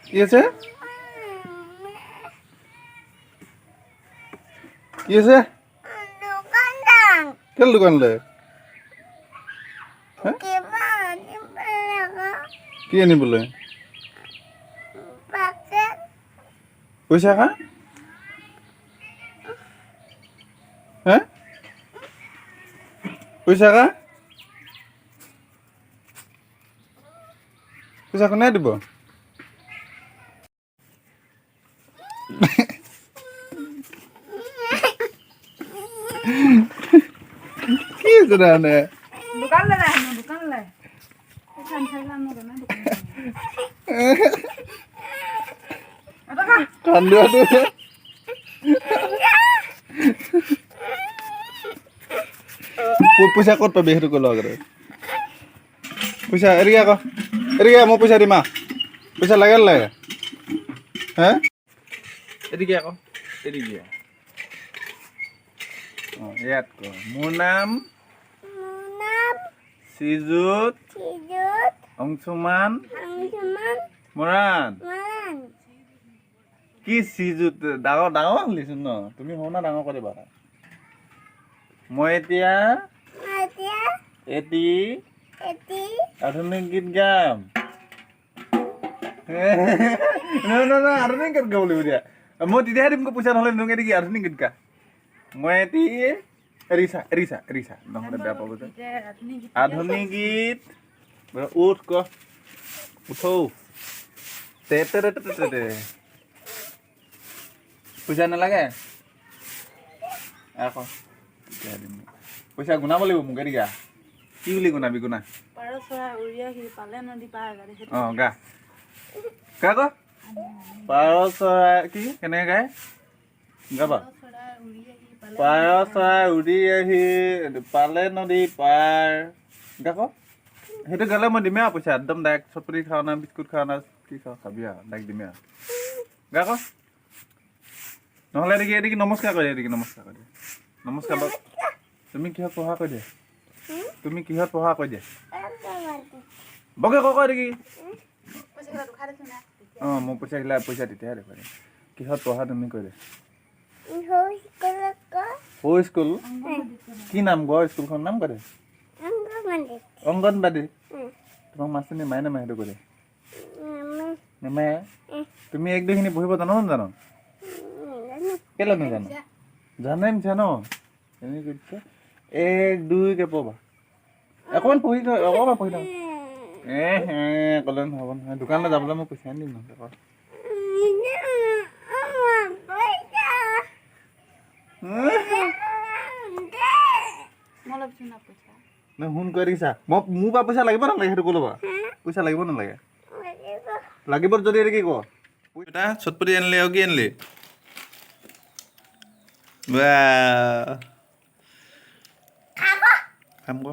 কি আছে? কি আছে? কেলে দোকানলৈ? হা? কি আনিবলৈ? পইচা কা? হা? পইচা কা? পইচা কোনে দিব? কি হৈছে তাৰমানে? দোকানলৈ যায় হেনো, দোকানলৈ। পইচা নাথাকিলে আনো জানা দোকানলৈ। এটকা। কান্দোৱাটো পইচা ক'ত পাবি সেইটো ক'লো আগতে। পইচা এৰিয়া ক, এৰিয়া, মই পইচা দিম আহ। পইচা লাগে নালাগে? হে, এদিকে আকৌ, এদিকে। অঁ, ইয়াত ক, মোৰ নাম শ্ৰীযুত অংশুমান মৰাণ। কি শ্ৰীযুত? ডাঙৰ ডাঙৰ হ'লিচোন ন? তুমি সৰু না, ডাঙৰ কৰি দিবা। মই এতিয়া এটি আধুনিক গীত গাম। নহয় নহয় নহয়, আধুনিক গীত গাব লাগিব দিয়া। মই তেতিয়াহে দিম পইচা, নহ'লে নিদিওঁ। নেকি আধুনিক গীত গা। মই এটি এৰিছা এৰিছা এৰিছা, নহ'লে বেয়া পাব যে। আধুনিক গীত উঠ ক, উঠৌ তে তে তে তে তে। পইচা নালাগে আকৌ, তেতিয়াহে দিম। পইচা গুণাব লাগিব মোক। এদিকা কি বুলি গুণাবি? গুণা। পাৰ চৰাই উৰি আহি পালে নদী পাৰ গাড়ী। অঁ, গা গা ক। পাৰ চৰাই কি কেনেকৈ গায়? গাবা। চৰাই উৰি আহি পালে পাৰ চৰাই উৰি আহি পালে নদী পাৰ। গা ক। সেইটো গালে মই দিমেই আৰু পইচা একদম ডাইৰেক্ট। চটপটি খাওঁ না বিস্কুট খাওঁ না কি খাওঁ খাবি আৰু, ডাইৰেক্ট দিমেই আৰু। গা ক। নহ'লে এদিকে এদিকে নমস্কাৰ কৰি দে, এদিকে নমস্কাৰ কৰি দে। নমস্কাৰ বাপ। তুমি কিহত পঢ়া কৈ দিয়া। তুমি কিহত পঢ়া কৈ দিয়া। বকে ক, ক এদিকে। পইচা কেইটা দুখাই দিছোঁ না। অঁ, মই পইচা গিলা, পইচা তেতিয়াহে দেখুৱাই দিম। কিহত পঢ়া তুমি কৈ দে। সৰু স্কুল কি নাম গ? স্কুলখনৰ নাম কৈ দে। অংগনবাদী। তোমাক মাষ্টৰণী মায়ে নামাৰে, সেইটো কৈ দে। নেমাৰে? তুমি এক দুইখিনি পঢ়িব জানো নাজানো? কেলে নাজানো? জানে মিছা ন এনে কৰিছে। এক দুইকে পঢ়বা। অকণমান পঢ়ি থ, অকণমান পঢ়ি থাক। এ হে ক'লে নহ'ব নহয়। দোকানলৈ যাবলৈ মই পইচা আনি দিম নহ'লে ক। মই ল'বিছোন না পইচা। ন শুন, কৈ দিছা, মই মোৰ পৰা পইচা লাগিব নালাগে সেইটো কৈ ল'বা। পইচা লাগিব নালাগে? লাগিব যদি এইটো কি ক। এটা চটপটি আনিলি আৰু কি আনিলি? বাহ, খাম ক।